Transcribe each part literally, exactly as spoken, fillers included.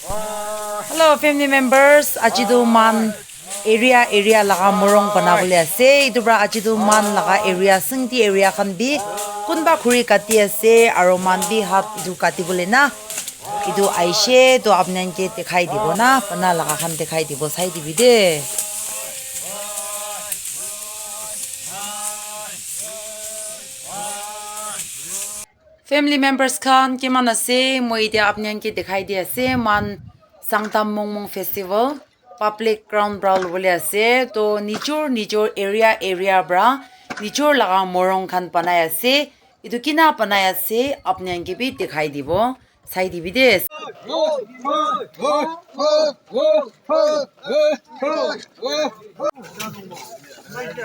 Hello family members, aji tu man area area laga morung bana bole ase. Itu pra aji tu man laga area, Singti area khan bi kunba khuri kati ase aro man bi hat itu kati bole na. Itu aishe to apni khan ke dikhai dibo na, bana laga khan dikhai dibo, sai dibi de. Family members khan kiman ase, moi etiya apni khan ke dikhai di ase, man Sangtam Mongmong Festival public ground pra lobole ase. To nijor nijor area area pra nijor laga morung khan banai ase. Itu kina banai ase, apni khan ke bi dikhai dibo, sai dibi de.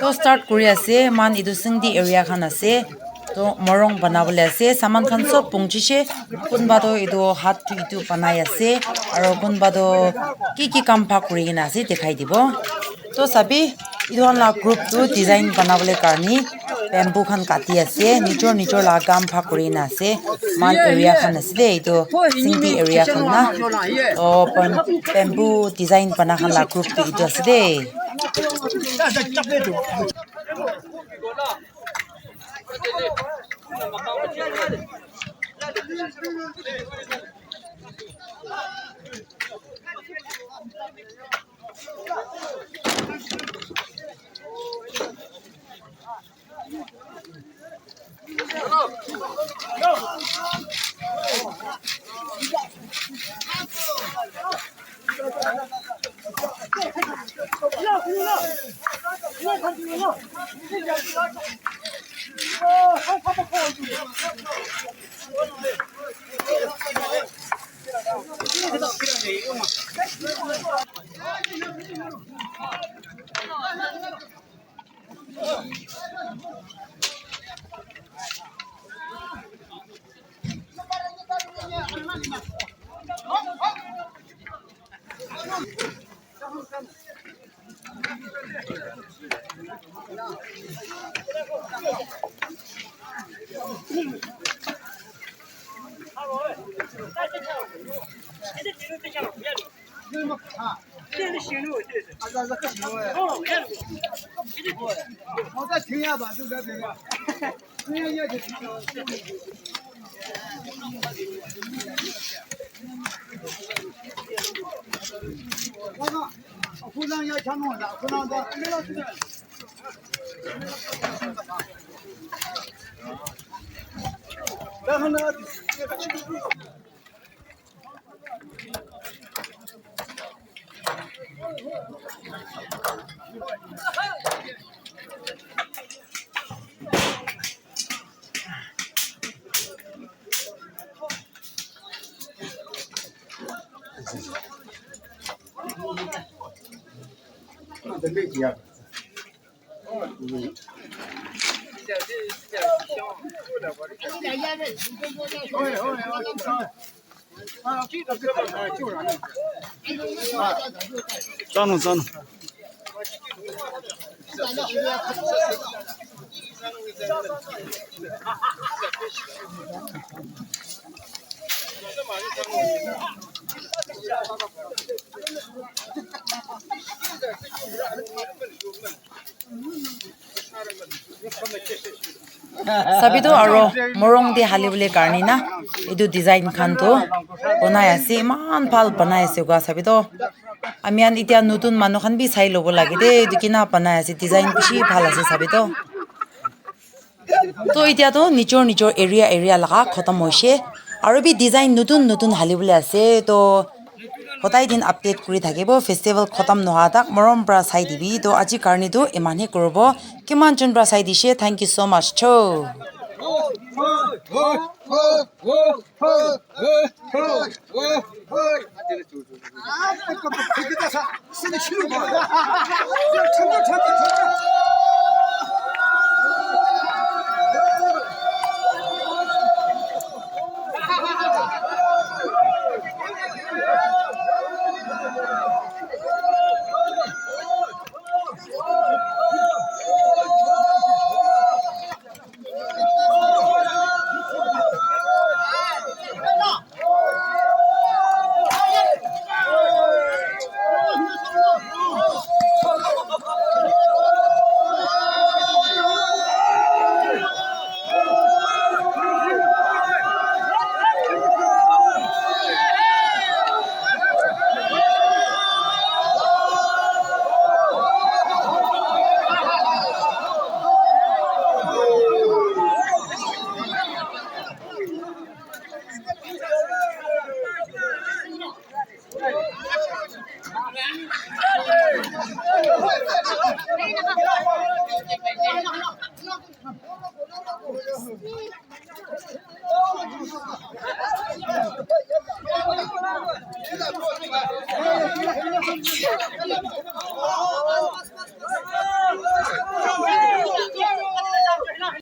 To start kuri ase, man etu Singdi area khan ase. To morung bana bole ase, saman khan sob pungchishe. Kunba to etu hat to etu banai ase, aro kunba to ki ki kam bhag kuri kena ase, dikhai dibo. To sabi, etu khan la group tu design bana bole karne bamboo khan kati ase, nijor nijor la kam bhag kuri kena ase. Man area khan ase de, etu Singdi area khan na. To bam-, bamboo design bana khan la group tu etu ase de. Tsano, tsano. Sabi tu aro morung te hali bole karne na, etu design khan tu banai ase, eman bhal banai ase koa sabi tu. Ami khan etia notun manu khan bi sai lobo lage de, etu kina banai ase, design bishi bhal ase sabi tu. To etia tu nijor nijor area area laga khatam hoishe, aro bi design notun notun hali bole ase. To hodai din update kuri thakibo, festival khatam noha tak morom pra sai dibi. To aji karne tu eman he kuribo. Kiman jon pra sai dishe, thank you so much cho.